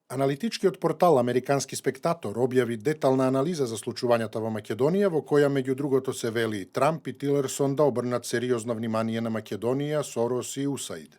Аналитичкиот портал Американски спектатор објави детална анализа за случувањата во Македонија, во која меѓу другото се вели Трамп и Тилерсон да обрнат сериозно внимание на Македонија, Сорос и УСАИД.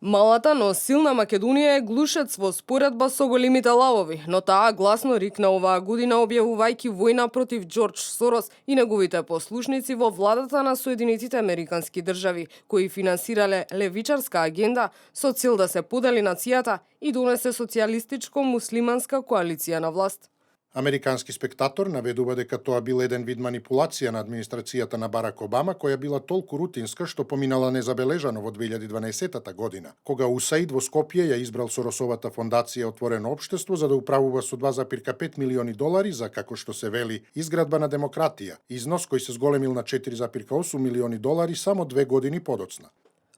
Малата, но силна Македонија е глушец во споредба со големите лавови, но таа гласно рикна оваа година објавувајќи војна против Џорџ Сорос и неговите послушници во владата на Соединетите Американски држави, кои финансирале левичарска агенда со цел да се подели нацијата и донесе социјалистичко-муслиманска коалиција на власт. Американски спектатор наведува дека тоа бил еден вид манипулација на администрацијата на Барак Обама, која била толку рутинска што поминала незабележано во 2012 година, кога УСАИД во Скопје ја избрал Соросовата фондација Отворено општество за да управува со 2,5 милиони долари за, како што се вели, изградба на демократија, износ кој се зголемил на 4,8 милиони долари само 2 години подоцна.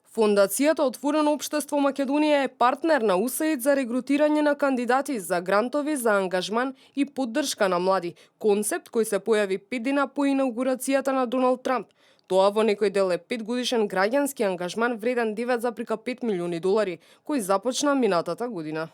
Фондацијата Отворено општество Македонија е партнер на УСАИД за регрутирање на кандидати за грантови за ангажман и поддршка на млади, концепт кој се појави 5 дена по инаугурацијата на Доналд Трамп. Тоа во некој дел е 5-годишен граѓански ангажман вреден 9,5 милиони долари, кој започна минатата година.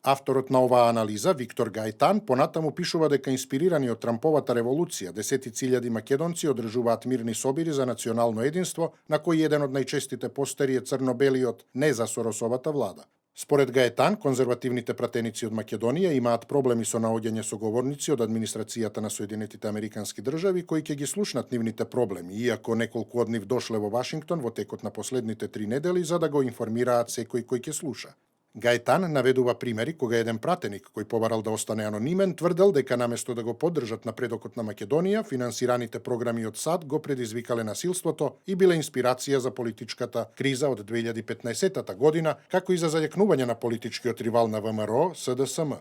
Авторот на оваа анализа, Виктор Гајтан, понатаму пишува дека инспирирани од Трамповата револуција, десетици илјади македонци одржуваат мирни собири за национално единство, на кој еден од најчестите постери е црно-белиот не за Соросовата влада. Според Гајтан, конзервативните пратеници од Македонија имаат проблеми со наоѓање соговорници од администрацијата на Соединетите Американски држави кои ќе ги слушнат нивните проблеми, иако неколку од нив дошле во Вашингтон во текот на последните 3 недели за да го информираат секој кој ќе слуша. Гајтан наведува примери кога еден пратеник кој побарал да остане анонимен тврдел дека наместо да го поддржат напредокот на Македонија, финансираните програми од САД го предизвикале насилството и биле инспирација за политичката криза од 2015 година, како и за зајакнување на политичкиот ривал на ВМРО, СДСМ.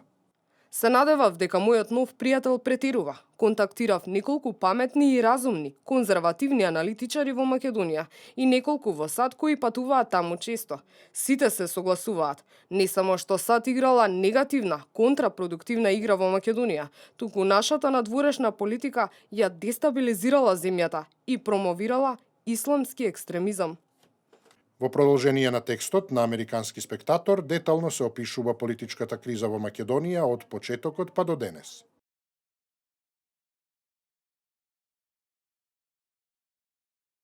Се надевав дека мојот нов пријател претерува. Контактирав неколку паметни и разумни, конзервативни аналитичари во Македонија и неколку во САД кои патуваат таму често. Сите се согласуваат. Не само што САД играла негативна, контрапродуктивна игра во Македонија, туку нашата надворешна политика ја дестабилизирала земјата и промовирала исламски екстремизам. Во продолжение на текстот на Американски спектатор детално се опишува политичката криза во Македонија од почетокот па до денес.